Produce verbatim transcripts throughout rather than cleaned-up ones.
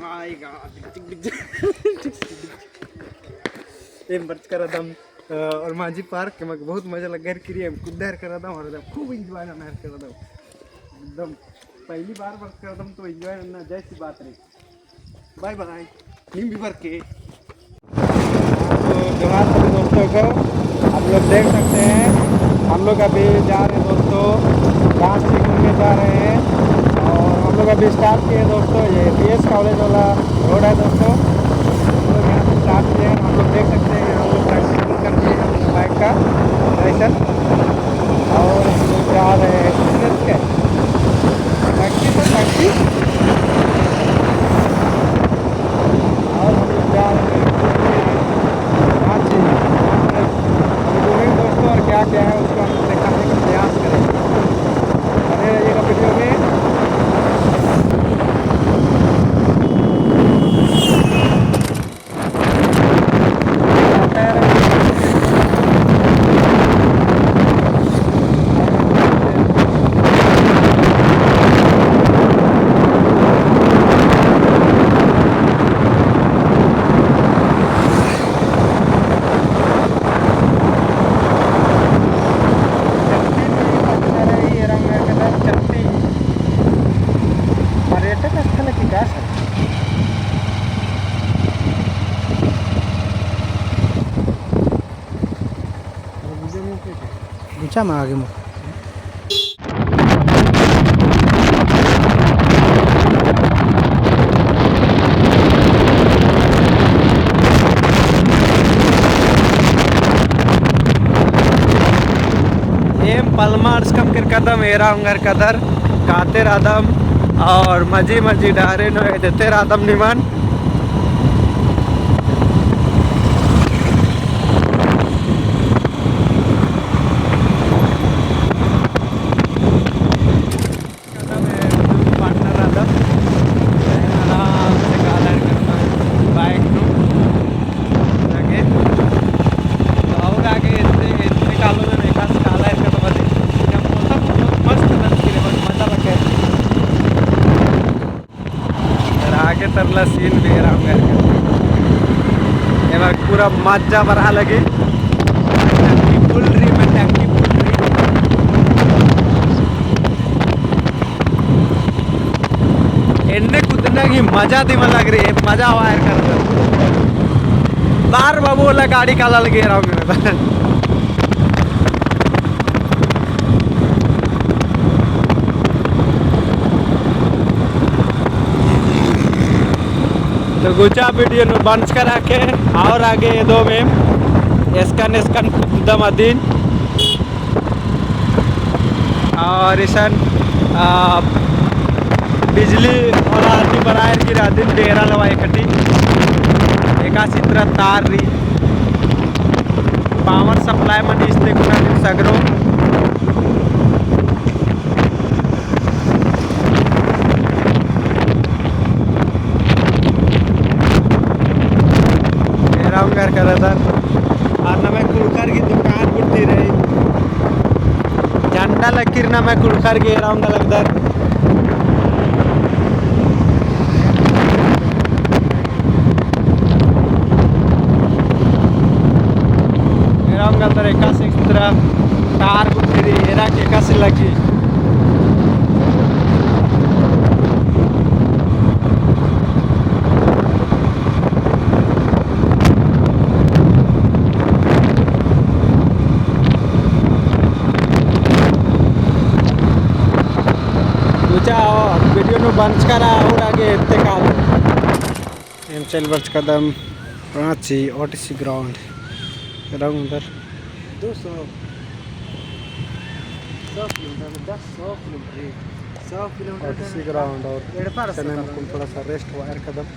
आएगा। एम बरचका रअदम, अ, और मांझी पार्क, एमा बहुत मजा लग्गर किरी, एम कुद्दर का रअदम और एदम खूब enjoy ननर का रअदम। एकदम पहली बार बरचका रअदम तो enjoy नन्ना जैसी बात रही। Bye bye। नीम भी बरके। तो जोहार सभी दोस्तों को, आप लोग देख सकते हैं, हम लोग अभी जा रहे हैं दोस्तों, रांची घूमने जा रहे हैं। और हम लोग अभी start किए दोस्तों, ये बीएस कॉलेज वाला रोड है दोस्तों। हम लोग यहाँ से start किए हैं, हम लोग देख सकते हैं, हम लोग practice कर दिए हैं अपने bike का license। और हम लोग जा रहे हैं business के। Taxi तो taxi। और हम लोग जा रहे हैं रांची। अभी घूमेंगे दोस्तों, और क्या क्या है उसको हम दिखाने का प्रयास करेंगे। बने रहिएगा video में। पर्यटक स्थल विकास है। ऊंचा में आगे मुख। एम पलमा अंड़सकम केरकदम एरा ओंगरकदर काते रअदम और मझी मझी डहरे नू एदते रअदम निमन। एकदम है, partner रहता। आराम से काला करता है bike नू। लगे। तो और आगे इतने, इतने कालो में एकासे काला करता बदे। जब मौसम बहुत मस्त नजर बस मजा लगे। और आगे तरला scene भी आराम करके। एमा पूरा मजा बरआ लगी। टंकी full रई, में टंकी full रई। एन्ने कुदना की मजा दिम लग रई, मजा आवा एरका। बार बाबू वाला गाड़ी काला लगी आराम करके। तो गुचा video नू बंचका रअके और आगे एदोम एम एसकन एसकन कुद्दम अदिन। और इसन, आ, बिजली वाला आदमी बरआ एरकी रअदिन डेरा लवा एकटी। एकासे इतरा तार रई। Power supply मनी इस्ते कुना दिन सगरो। एरा ओंगरकदर। और नम्है कुँड़ुख़र की दुकान गुट्ठी रई। झंडा लक्किर नम्है कुँड़ुख़र की एरा ओंगरकदर। एरा ओंगरकदर एकासे इतरा तार गुट्ठी रई, एरा के एकासे लगी। गुचा video नू बंचका रआ और आगे एत्ते कालो। एम चल बरचकदम राँची ओटीसी ground। रंग उधर। दो सौ, सौ किलोमीटर, दस, सौ किलोमीटर, सौ किलोमीटर ओटीसी ground और एड़पा रस्ता चने में कुन थोड़ा सा rest हुआ एरकदम।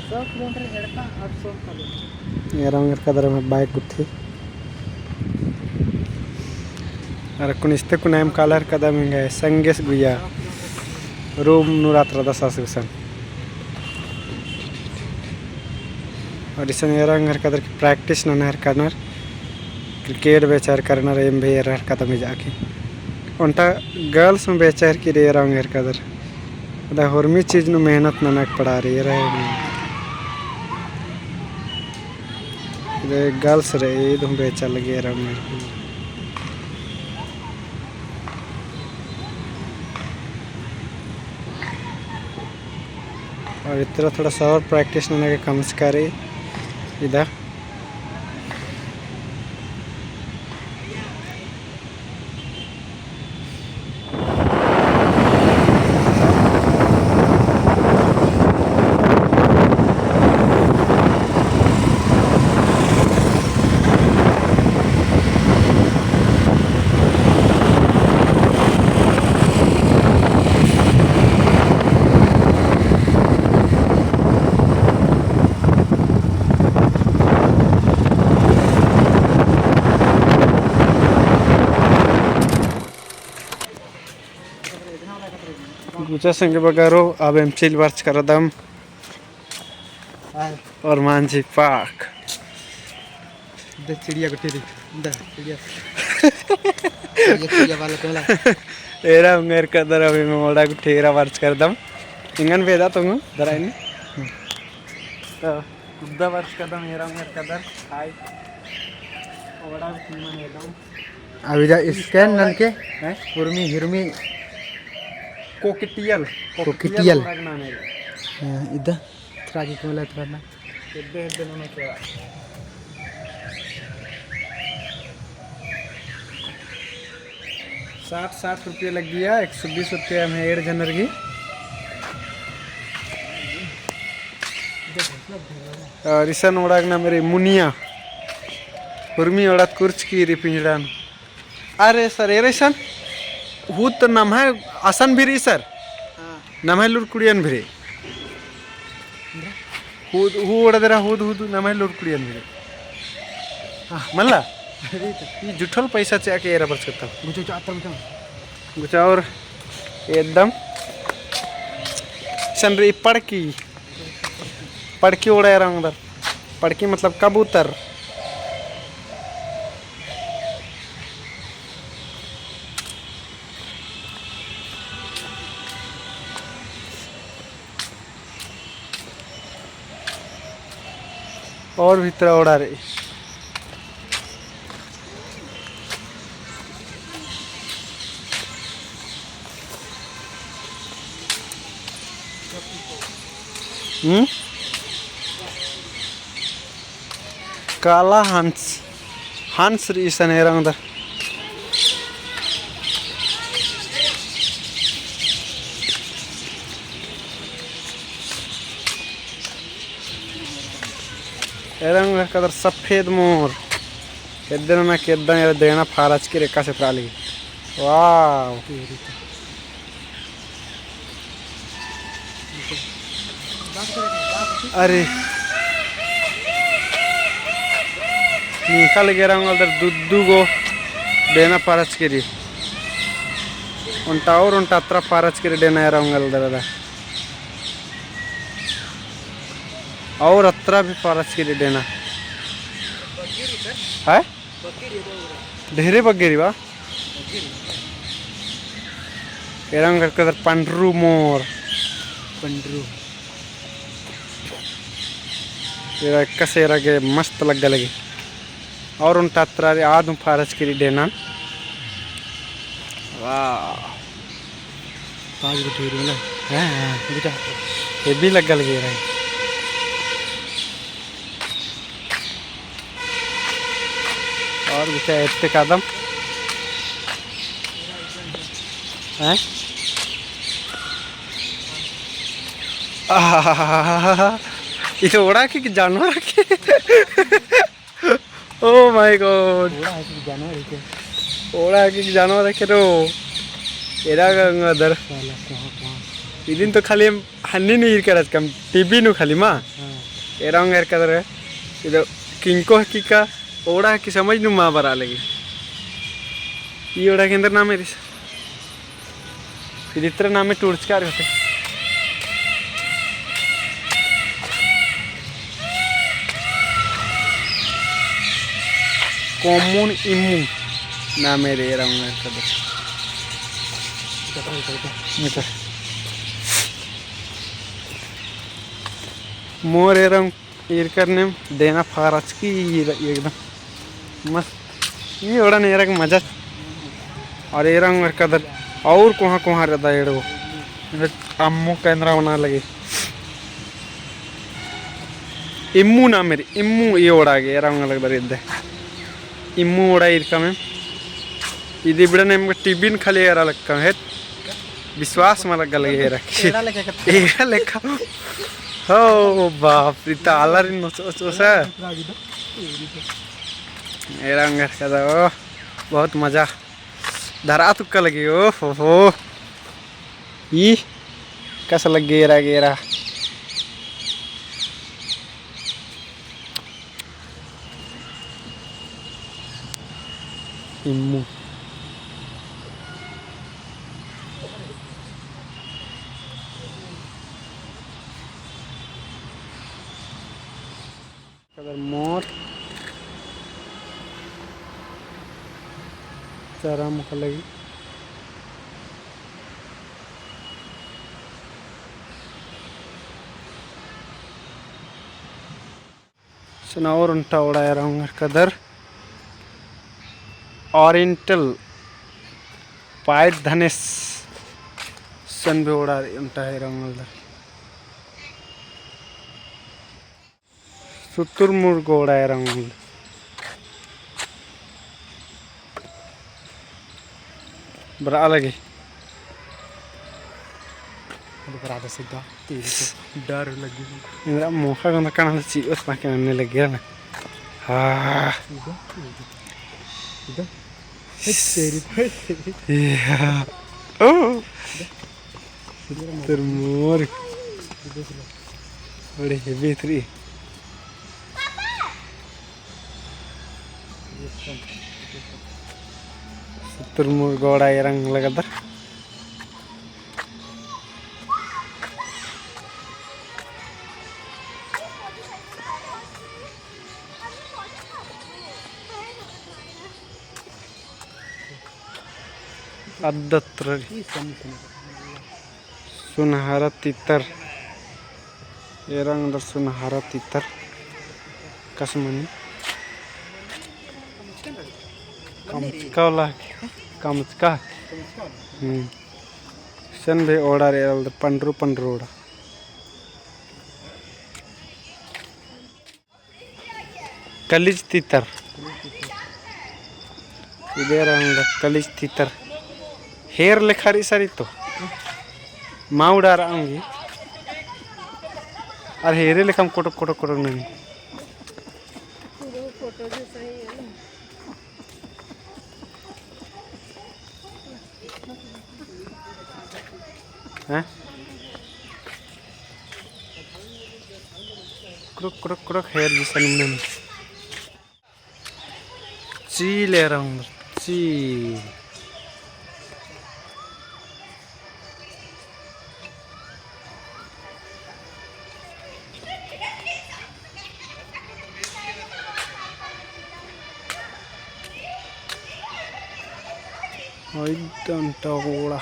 सौ किलोमीटर एड़पा, आठ सौ किलोमीटर। एरा ओंगरकदर में bike गुट्ठी। अरा कुन इस्ते कुन एम काला एरकदम एंग्है संगेस गुइया। Room नू रात रअदस आस गुसन। और इसन एरा ओंगरकदर की practice नना एरकनर। Cricket बेचर करनर एम भी एरा एरकदम जाके। ओन्टा girls हूँ बेचर की रे एरा ओंगरकदर। इदा हुरमी चीज नू मेहनत ननक पड़ा रई रहे। इदा गर्ल्स रई, ईद हूँ बेचा लगी रहा मैं। और इतरा थोड़ा सा और practice नना के कमचका रई इदा। गुचा संगे बगरो, अब एम चिल बरचका रअदम। और मांझी पाक। दे चिड़िया गुट्ठी दी। दे चिड़िया। ये चिड़िया वाला पहला। एरा उंगेर कदर अभी मैं ओड़ा गुट्ठी एरा बरचका रअदम। इंगन बेदा तुंगु दराइन। हम्म। तो कुद्दा बरचका रअदम एरा उंगेर कदर। हाय। ओड़ा गुट्ठी मन एकदम। अभी जा scan ननके? हैं? हुरमी, हुरमी। कोकिटियल। कोकिटियल। कोकिटियल। ओड़ा गुट्ठी ननके। हाँ, इदा। थोड़ा की कमला थोड़ा ना। हेद्दे हेद्दे नना केरा। साठ, साठ रुपया लग्गिया, एक सौ बीस रुपया में एंड़ जनर गी। और इसन ओड़ा गुट्ठी नम्है रई मुनिया। हुरमी ओड़ात कुर्चकी रई पिंजड़ान। अरे सर, एरे सन, हूद तो नम्है असन भी रई सर। हाँ। नम्है लूर कुड़ियन भी रई। हूद, हूद ओड़ा दरा हूद, हूद नम्है लूर कुड़ियन भी रई। हाँ। मल्ला? अरे तो। ई जुठल पैसा चिआ के एरा बरचकत। गुचा, गुचा, अत्तर गुचा। गुचा और एकदम सन रई पड़की। पड़की ओड़ा एरा ओंगदर। पड़की मतलब कबूतर। और भितरा ओड़ा रई। हम्म? काला हंस, हंस रई इसन एरा ओंगदर। एरा ओंगदर कदर सफेद मोर। एद्दे नना केद्दा एरा डेना फारचकी रई एकासे प्राली। वाओ। अरे, निंगा लगे एरा ओंगदर दू दू गो डेना फारचकी रई। ओन्टा और ओन्टा अत्रा फारचकी रई डेना एरा ओंगदर अदा। और अत्रा भी फारचकी रई डेना। हैं? ढेरे बग्गे रई बा। एरा ओंगदर कदर पंडरू मोर। पंडरू। एरा एकासे एरा गे मस्त लग्गा लगी। और ओन्टा अत्रा रई आद हूँ फारचकी रई डेना। वाह। पाँच गो ढेर ना। हाँ, हाँ, बेटा। Heavy लग्गा लगी रई। और बेटा एत्ते कदम। हैं? आहाहाहा। ई तो ओड़ा की जानवर की। Oh my God। ओड़ा की जानवर है क्या? ओड़ा की जानवर है क्या रो? एरा गंगाधर। साला कहाँ, कहाँ? इदिन तो खाली हन्नी नू ईरका रहचकम, TV नू खाली मा। हाँ। एरा ओंगेर कदर। इदो किंको हकी का, ओड़ा हकी समझ नू मा बरआ लगी। ई ओड़ा के अंदर नाम है रिस। फिर इतरा नामे टूड़चका रई होते। Common emu नामे रई एरा ओंगेर कदर। अच्छा। मोर एरंग ईरकर नेम देना फारचकी ईर एकदम मस्त। ई ओड़न एरक मजा। और एरंग कदर और कोहाँ कोहाँ रअदय एड़ो। अम्मो कैमरा बना लगे। इम्मू ना मेरी, इम्मू ई ओड़ा गे एरंग लगदर इद्दे। इम्मू ओड़ा ईरकम एम। इदी बिड़न एम टिबिन खाली एरा लक्कम हेत। विश्वास मल लग्गा लगे एरा की। एड़ा लेखा करते। एड़ा लेखा। हो बाप रे, ता आलारिन नोचो, नोचो सा। एरा अंगर कदा, ओ, बहुत मजा। धरा तुक्का लगे, ओ हो हो। ई कस लग्गे एरा गे एरा। इम्मू। कदर मोर चारा मोख़ा लगी। सनावर ओन्टा ओड़ा एरा ओंगर कदर Oriental पाइट धनेस सन भी ओड़ा ओन्टा एरा ओंगलदर। सुतुरमुर्ग ओड़ा एरा ओंगलदर। बरआ लगे। अरे बरआ दे सीधा, तेरी तो डर लगी। इन्द्रा मोख़ा गंदा काना ची उस पाके अन्ने लगे ना। हाँ। इधर, इधर। इधर। हे तेरी, हे तेरी। या। ओ। इधर मोर। तेरे मोर। इधर से लो। बड़े heavy तेरी। सुतुरमुर्ग ओड़ा एरा ओंगलदर। अद्दत रई। सुनहरा तितर। एरा ओंगदर सुनहरा तितर। कसमनी। कमचका वाला। कमचका। हम्म। सन भी ओड़ा एरा ओंगदर पंडरू पंडरू ओड़ा। कलिज तितर। इधर आऊंगा, कलिज तितर। हेर लेखा रई सरी तो। माउड़ा रआ ओंगी। अरे हेरे लेखम कोटक, कोटक, कोटक ननी। हैं? क्रुक, क्रुक, क्रुक, हेर जिसन ननी। चील एरा ओंगदर, चील। एकदम टगोड़ा।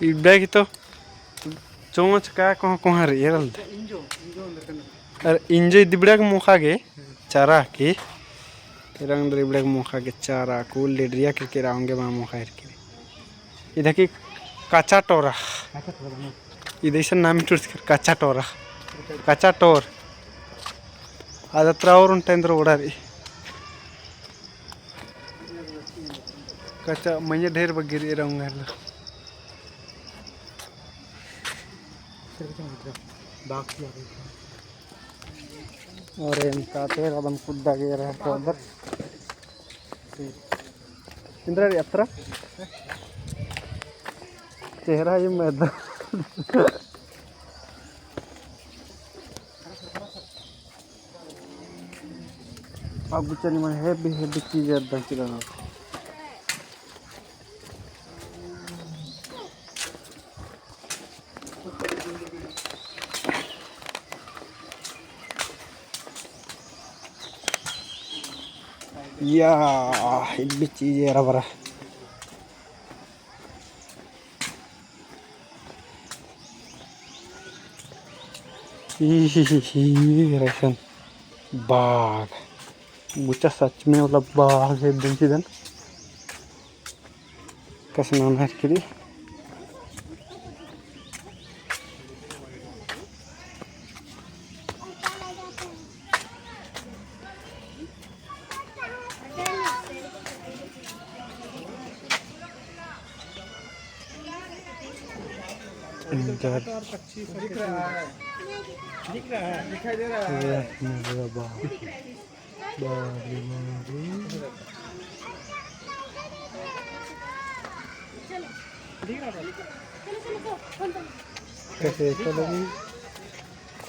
इबड़ा की तो चोंच का कोहाँ कोहाँ रई एरा ओंगदर। अरे इंजो इदी बिड़ा के मोख़ा गे चारा की। एरा ओंगदर इबड़ा के मोख़ा गे चारा को लेडरिया के केरा ओंगे मा मोख़ा एरके। इदा की कच्चा टोरा। इदा इसन नाम टुरस कर कच्चा टोरा। कच्चा टोर। आद तरा और ओन्टा एन्द्रा ओड़ा रई। कच्चा मइय्याँ ढेर बग्गे रई एरा ओंगदर। और एम काते रदम कुद्दा गे रहा तो अंदर। इन्द्रा रई अत्रा। चेहरा ही मैदा। अब चली मन heavy heavy चीज एकदम चिल्लाना। या, इब्बी चीज एरा बरा। ई, ई, ई, ई, रसन बाघ। गुचा सच में वाला बाघ है, देखी दन। कस नाम है किरी। इधर। दिख रहा है, दिख रहा है, दिखाई दे रहा है। ये नजर बा। बाप रे बाप रे। कैसे चलेगी?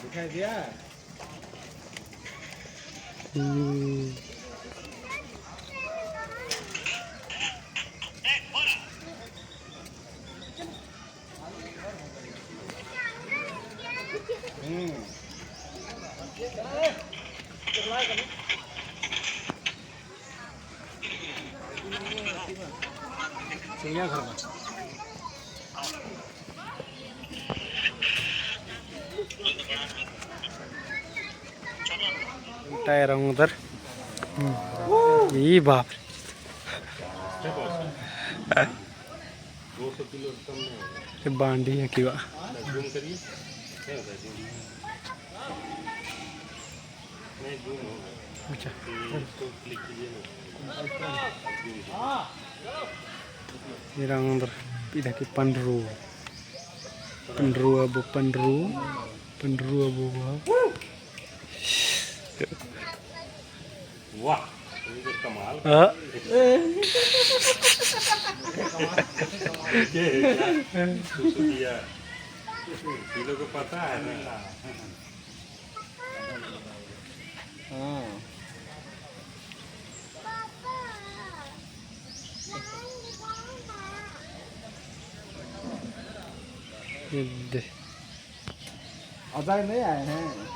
दिखाई दिया? हम्म। चिड़ियाघर में। टायर उधर। ई बाप रे। ये बांडी है कि बा? अच्छा। एरा अंदर इधर की पंडरू। पंडरू अब पंडरू। पंडरू अब हुआ। वाह, ये तो कमाल। हाँ। ये है क्या? सुसु दिया। ये लोग को पता है ना? हाँ। ये दे। अजय नहीं आए हैं।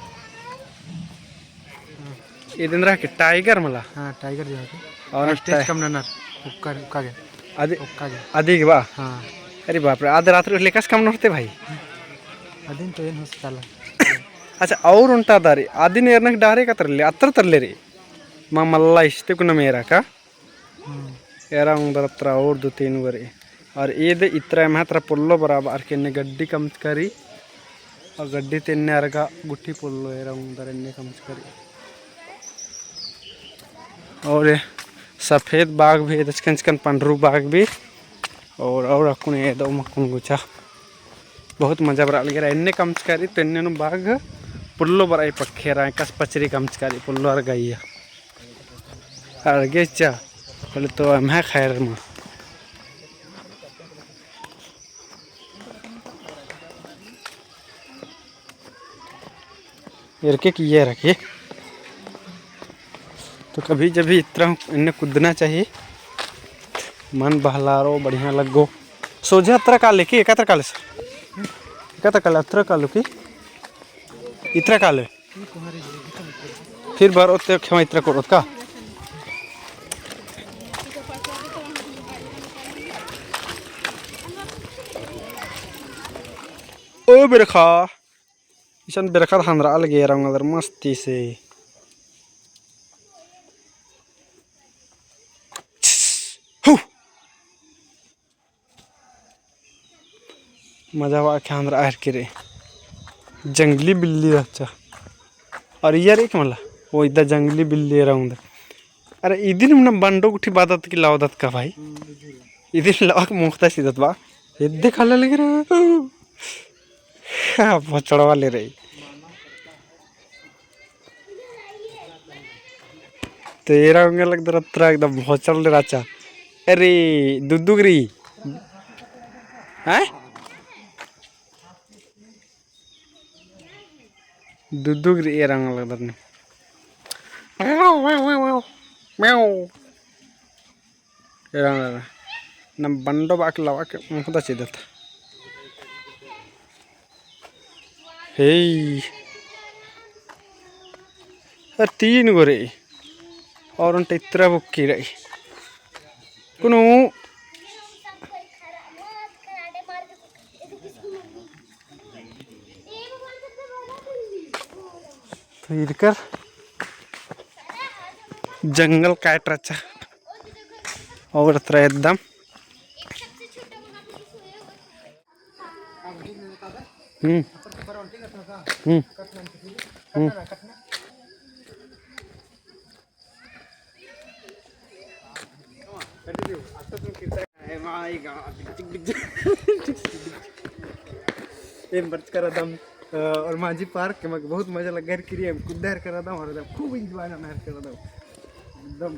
इदिन रहा कि टाइगर मला? हाँ, टाइगर जो है। और स्टेज टाइ- कम ननर, उक्का, उक्का गे। अदि, उक्का गे। अदि गे बा? हाँ। अरे बाप रे, आद रात रे लेकस कम नोरते भाई। अदिन तो एन हॉस्पिटल। अच्छा, और उन्टा दारी, अदिन एरनक डारे का तरले, अतर तरले रे। मा मल्ला इस्ते कुना मेरा का? हम्म। एरा उंदर अत्रा और दो तीन गो रई। और ईद इत्रा एम्है तरा पोल्लो बराबर के एन्ने गड्डी कमचका रई। और गड्डी ती एन्ने अरगा गुट्ठी पोल्लो एरा उंदर एन्ने कमचका रई। और ये सफेद बाघ भी एदचकन चकन पंडरू बाघ भी। और, और अक्कुन एदो मक्कुन गुचा। बहुत मजा बरआ लगी रई एन्ने कमचका रई तो एन्ने नू बाघ पोल्लो बरआ पक्खे रई कस पचरी कमचका रई पोल्लो अरगा इया। अरगे चा, पहले तो एम्है खैर मा। एरके किया रखे। तो कभी जब भी इत्रा एन्ने कुद्दना चाहिए, मन बहलारो बढ़िया लग्गो। सोझे अत्रा काले की, एका अत्रा काले सर? एका अत्रा काले, अत्रा कालो की? इत्रा काले? फिर बार ओते खेमा इत्रा कोड़ोत का? ओ बेरखा, इसन बेरखा धान रआ लगे रंग अदर मस्ती से। हु। मजा बा के आंदर आर के रे। जंगली बिल्ली रहचा। और इया रे के मला, ओ इदा जंगली बिल्ली रहचा उंदर। अरे इदिन मना बंडो गुट्ठी बादत की लावदत का भाई। इदिन लावक मुखता सीदत बा। इद्दे खाला लगे रे। हाँ, भोचड़वा ले रे। तो एरा उंगे लगदर अत्रा एकदम भोचड़ले रहचा। अरे, दुदुगरी। हैं? दुदुगरी एरा उंगे लगदर ने। म्याऊ। एरा उंगे लगदर। नम बंडो बाक लवा के मुखदा चीदत। हेई। अरे तीन गो रे। और ओन्टा इतरा बुक्की रई। कुनु तो इरकर जंगल काट रहचा। और इतरा एकदम। हम्म। हम्म। हम्म। एम बरचका रअदम, अ, ओरमांझी पार्क, एमा बहुत मजा लग्गा हेलरकी रई, एम कुद्दा हेलरका रअदम और एकदम खूब enjoy नना हेलरका रअदम। एकदम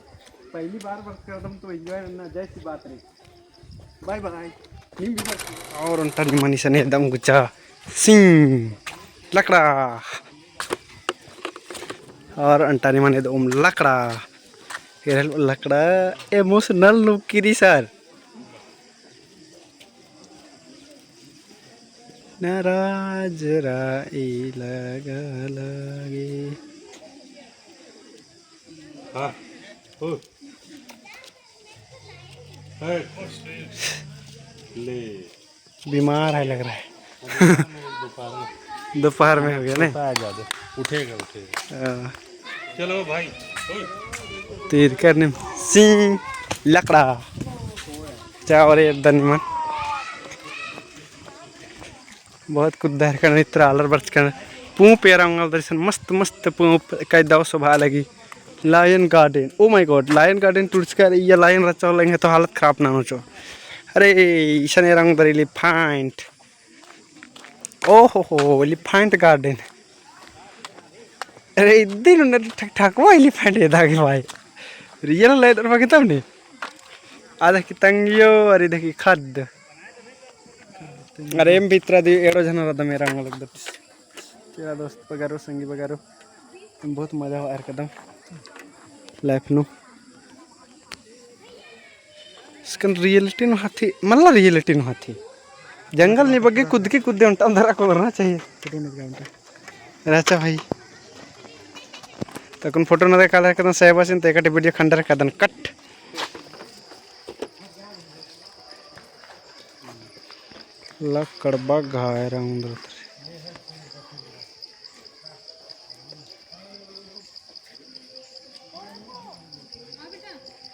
पहली बार बरचका रअदम तो enjoy नना जायज सी बात रई। Bye bye। नीम भी बरचका। और ओन्टा निमन इसन एदम गुचा सिंग लकड़ा। और ओन्टा निमन एदम लकड़ा। एरहल लकड़ा emotional नुक्की रई सर। नाराज रई लगा लगे। हाँ। हो। है। ले। बीमार है लग रहा है। दोपहर में। दोपहर में हो गया, नहीं? उठा है ज़्यादा। उठेगा, उठेगा। हाँ। चलो भाई, ओए। तीर करने सिंग लकड़ा। चावरे दनिमन। बहुत कुद्दा हेलरकन, इतरा आलर बरचकन। पूंप एरा ओंगदर इसन मस्त मस्त पूंप, कई दव सोभा लगी। Lion Garden, oh my God, Lion Garden टुड़चकर इया lion रहचा होले तो हालत खराब ननोचो। अरे, इसन एरा ओंगदर elephant। ओहो हो, elephant garden। अरे, इदिन उन्नर ठक ठक वो elephant एदा गे भाई। Real life दर बाकी तब नहीं। आधा की तंगियो, अरे देखी खद्द। अरे, एम भी इतरा दी एड़ो झन रअदम एरा ओंगदर। तेरा दोस्त बगरो, संगी बगरो। बहुत मजा होआ हेलरकदम life नू। इसकन reality नू हथी, मल्ला reality नू हथी। जंगल नी बग्गे कुद्दकी कुद्दे ओन्टा अंदर को रहना चाहिए। रहचा भाई। तो कुन photo नदे काला हेलरकदम साहेबासिन, तो एकटे video खंडर कदन cut। लकड़ बग्घा एरा ओंगदर।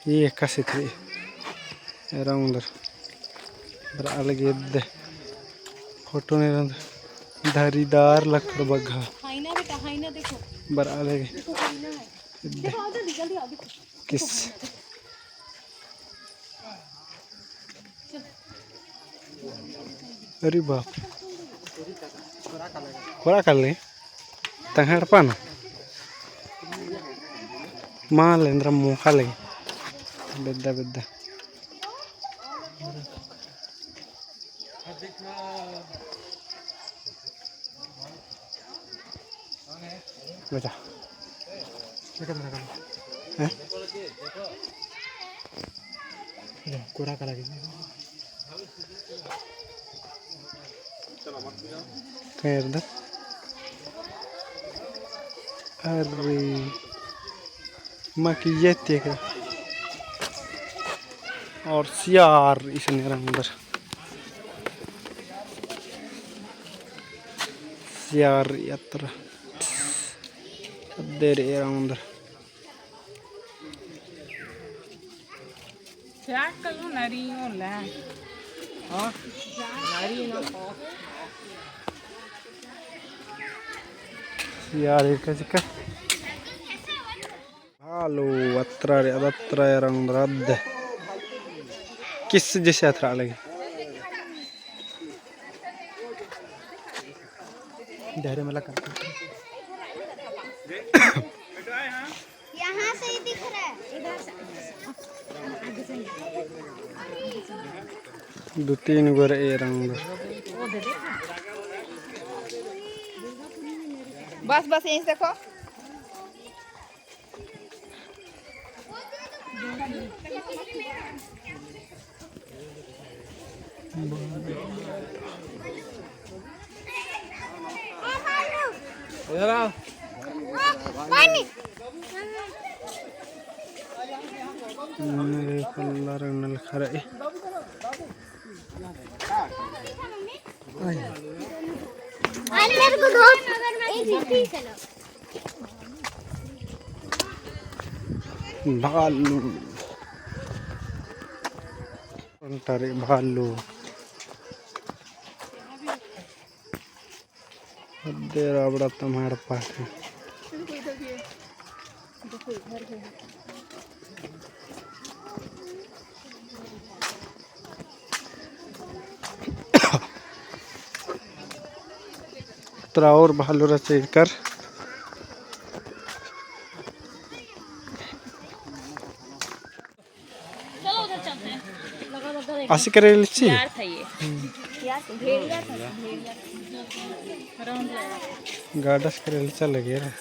ये एकासे थे एरा ओंगदर। बरआ लगे एद्दे। photo नू एरा ओंगदर। धारीदार लकड़ बग्घा। हाइना बेटा, हाइना देखो। बरआ लगे। देखो, हाइना है। एद्दे। देखो, आओ जल्दी, जल्दी आओ, देखो। किस? अरे बाप। कोरा काले। तंगहड़ पान। माल एन्दरा मोखा लगे। बेद्दा, बेद्दा। बेटा। हैं? कोरा काला के। खैर दा। अरे। मा की ये तेक। और सियार इसन एरा ओंगदर। सियार अत्रा। अद्दे रई एरा ओंगदर। क्या करूँ, नरी होला। हाँ? नरी ना। सियार एका चिका। हेलो, अत्रा रई, अद अत्रा एरा ओंगदर अद। किस जैसे अत्रा लगे? डहरे मला कर। यहाँ से ही दिख रहा है। दो तीन गो रई एरा ओंगदर। बस, बस, यहीं से देखो। इधर आओ। पानी। मेरे पल्ला रंग नल खरा ए। अरे मेरे को दो। भालू। अंटारे भालू। अद्दे राबड़ा तम्हाड़ पाखे। तरा और भालू रहचा इरकर। चलो उधर चलते हैं। आसी करेल ची? यार था ये। भेड़िया था, भेड़िया। गाडस करेल चल गए रे।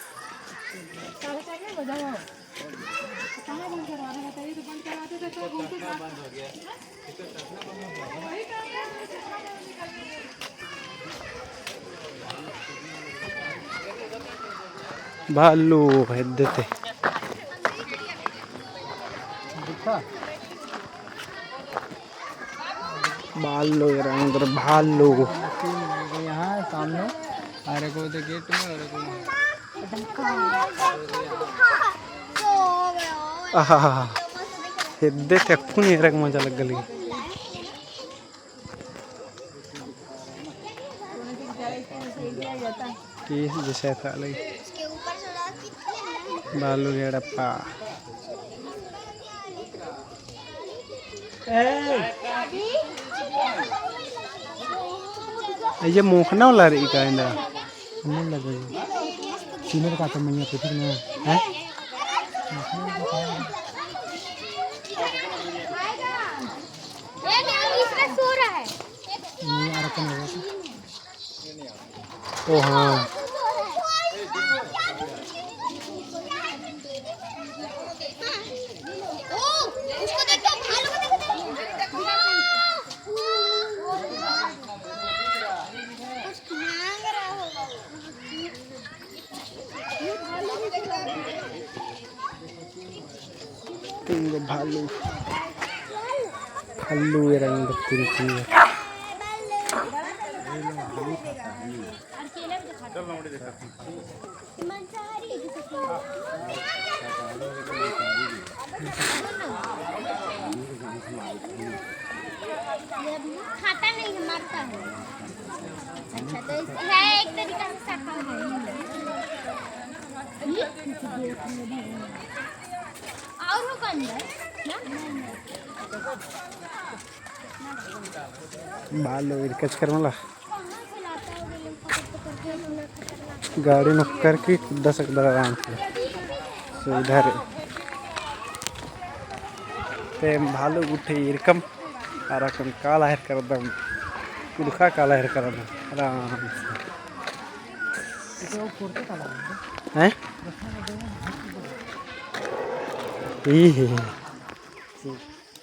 भालू हेद्दे ती। भालू एरा अंदर भालू। यहाँ सामने, अरे को तो गेट में, अरे को। आहा, हेद्दे ती अक्कुन एरक मजा लग्गा लगी। तीस जैसे था लगी। भालू एड़पा। ये मोखना वाला रे इका इंदा। हमें लगे। सीनियर का तो मैया पे फिर ना। हैं? ये क्या इसमें सो रहा है? नहीं, आ रखा नहीं। ओ हाँ। तीन गो भालू, भालू एरा अंदर तीन, तीन गो। खाता नहीं है, मरता है। अच्छा, तो इस-, है एक तरीका से शाकाहारी है। और होगा अंदर, ना? भालू एरकच कर मला। गाड़ी नोक्कर की कुद्दा सकदर आराम से। सुविधा रे। ते भालू गुट्ठी एरकम आर अक्कुन काला हेरकदम, कुँड़ुख़ा काला हेरकदम आराम से। हैं? ई हे।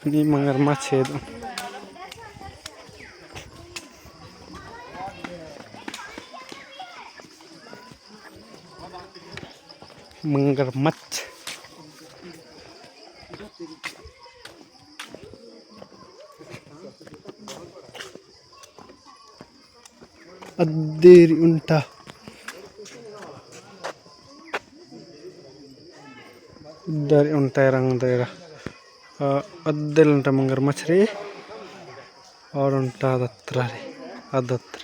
नी मगरमच्छ हेद्दो। मगरमच्छ। अद्दे रई ओन्टा। अद्दे रई ओन्टा एरा अंदर। अ, अद्दे रई ओन्टा मगरमच्छ रई। और ओन्टा अदत्रा रई। अदत्रा।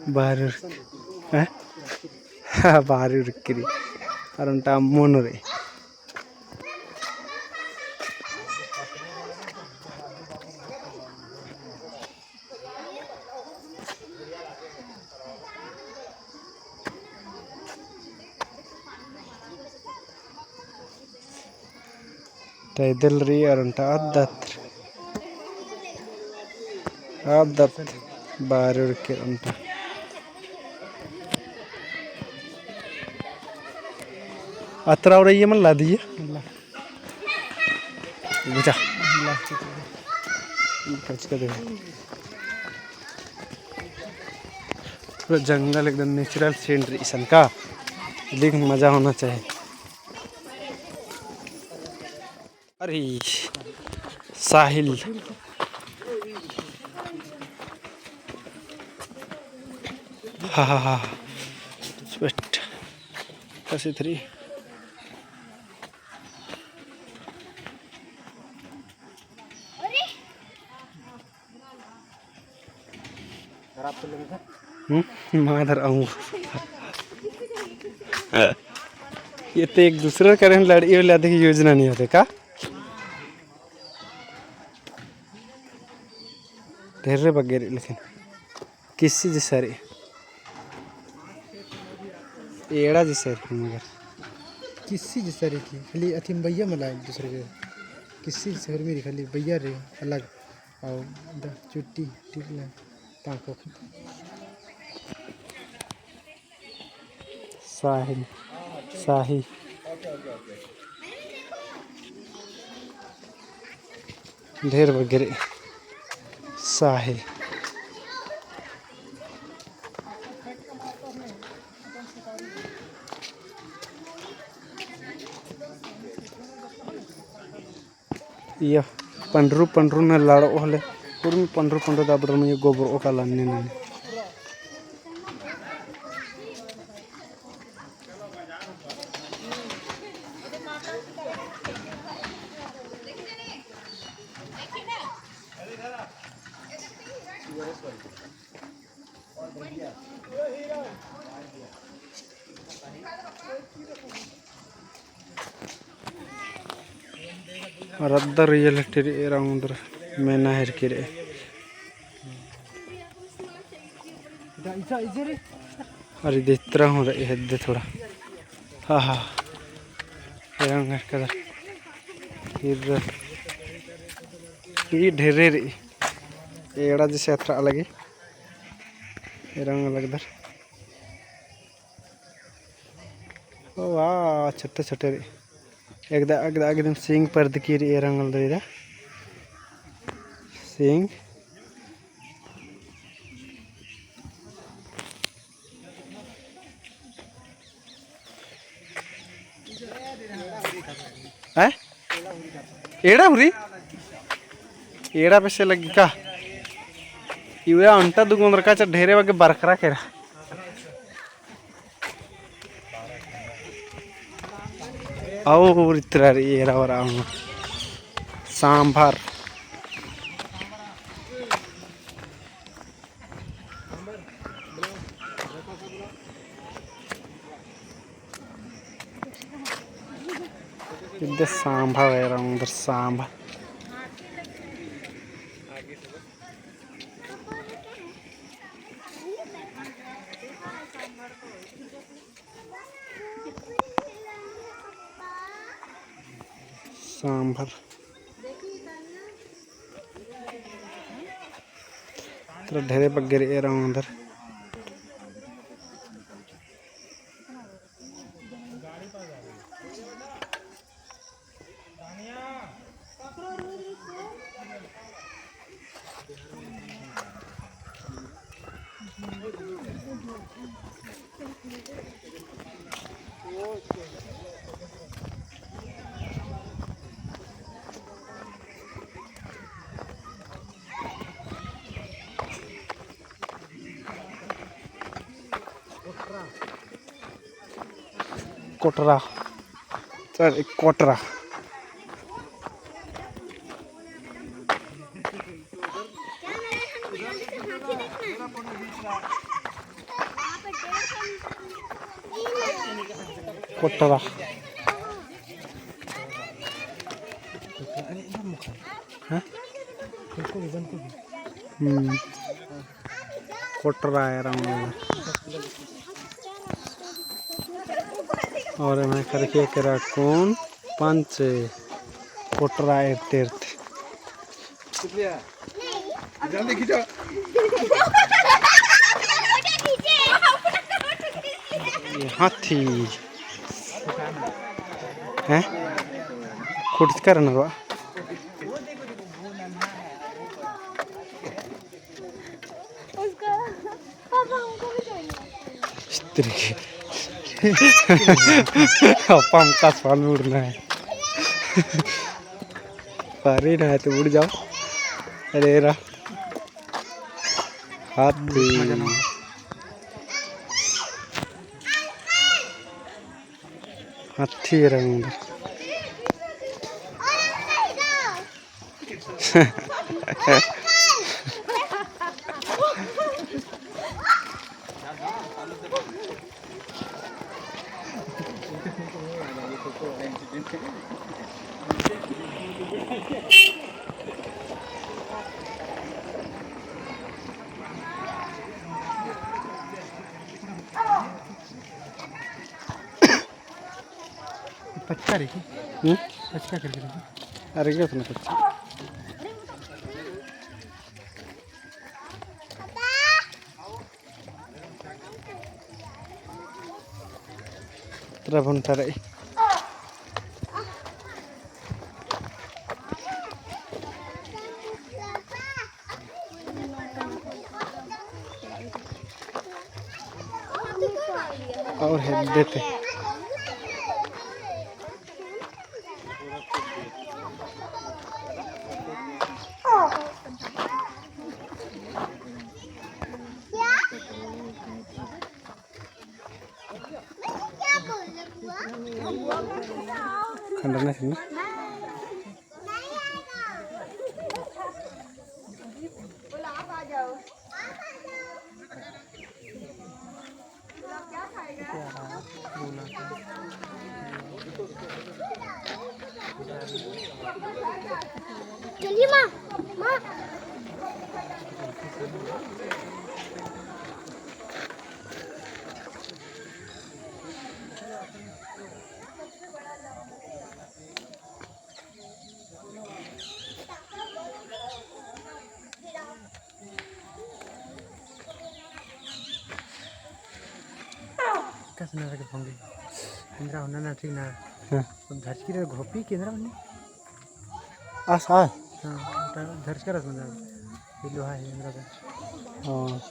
बारी उरख-, हैं? बारी उरखी रई। और ओन्टा अम्मोन रई। टैदल रई अरा ओन्टा अदत, अदत बारुर के ओन्टा। अतरा और ये मन ला दिए। बुझा। कचका दे। पूरा जंगल एकदम natural scene रई इसन का। लेकिन मजा होना चाहिए। अरे, साहिल। हा, हा, हा। Sweat। कसी थ्री। हम्म, मादर अम्म। ये तो एक दूसरे करेन लड़ई वाले अधिक योजना नहीं होते का? ढेरे बग्गे रई लेकिन किस्सी जैसा रई। एड़ा जैसा रई मगर। किस्सी जैसा रई की खाली अथी में बइया मला एक दूसरे के। किस्सी जैसा रई मेरी खाली बइया रई अलग। और द चुट्टी टिकला ताको। साहिल, साही। ढेर बग्गे रई। साही। इया पंडरू पंडरू न लाड़ो होले, उर्मी पंडरू पंडरू दाबड़र में ये गोबर ओका लाने नने। रद्दा रियल टिरी एरा उंदर मेना हेरकी रई। अरे देत्रा हूँ रई हेद्दे थोड़ा। हाँ, हाँ। एरा उंदर कदर। फिर ई ढेरे रई। एड़ा जैसे अथरा लगी। एरा उंदर लगदर। ओ वाह, छोटे छोटे रई। एकदा, एकदा, एकदम सींग परदकी रई एरा उंदर इदा। सींग। हैं? एड़ा हुरी? एड़ा पैसे लगी का? इवे अंटा दुगुन रखा चा ढेरे बग्गे बरखरा केरा। और इतरा रई एरा वरा हूँ। सांभर। इद्दे सांभर एरा उंदर सांभर। सांभर। तरा ढेरे बग्गे रई एरा उंदर। कोटरा। सर, एक कोटरा। कोटरा। हाँ? हम्म। कोटरा एरा उंदर। और मैं करके केरा कौन पंच कोटरा एरते एरते। जल्दी खींचो। ये हाथी। हैं? खुद कर ना बा। उसका, पापा हमको भी चाहिए। स्त्री के। पापा हमका सवाल उड़ना है। अरे ना है तो उड़ जाओ। अरे रा। हाथी। हाथी रंग। पचका रई की? हम्म? पचका करके रई। अरे, ये अपना पचका। तेरा भुन ठहरे। और हेद्दे ती। खंडन है ना? चलिए माँ, माँ। कस ना रखे भंगी। इंद्रा होना ना ठीक ना। हाँ। अब धरचकी रे घोपी केंद्रा होने। आस आ। हाँ, धरचका रस मतलब। ये लोहा है इंद्रा का। हाँ।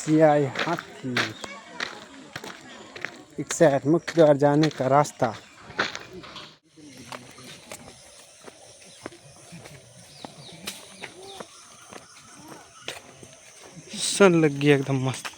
सियाई हाथी। एक साइड मुख्य द्वार जाने का रास्ता। सन लग्गी एकदम मस्त।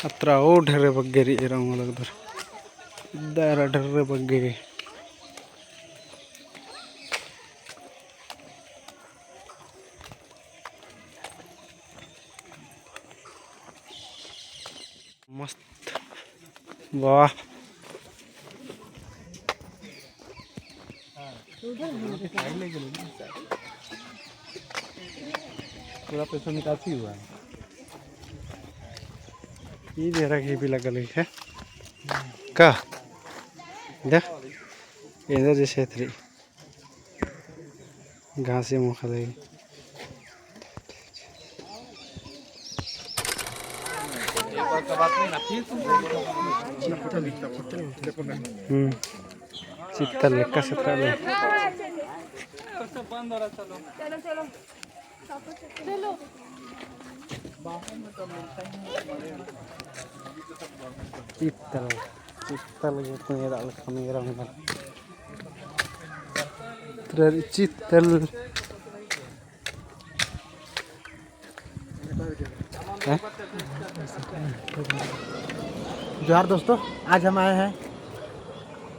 अत्रा ओ ढर्रे बग्गे रई एरा ओंगलगदर। दरा ढर्रे बग्गे रई। मस्त। वाह। पूरा पैसा निकासी हुआ है। ई बेरा के भी लगल है। का? देख, इधर जैसे थ्री। घासे मोखा दे। हम्म। चित्तल लेक्का सतरा ले। चित्तल, चित्तल ये तो मेरा अलग मेरा मेरा। चित्तल। हैं? जोहार दोस्तों, आज हम आए हैं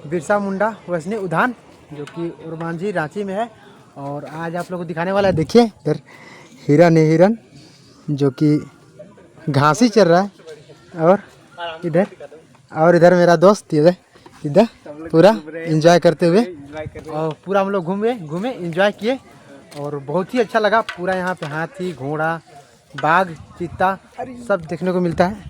बिरसा मुंडा वैष्णो उद्यान, जो कि ओरमांझी रांची में है। और आज आप लोग को दिखाने वाला है, देखिए इधर हिरन है, हिरन जो कि घास ही चर रहा है। और इधर और इधर मेरा दोस्त, ये दे, इधर पूरा enjoy करते हुए। और पूरा हम लोग घूमे, घूमे, enjoy किए और बहुत ही अच्छा लगा। पूरा यहाँ पे हाथी, घोड़ा, बाघ, चीता सब देखने को मिलता है।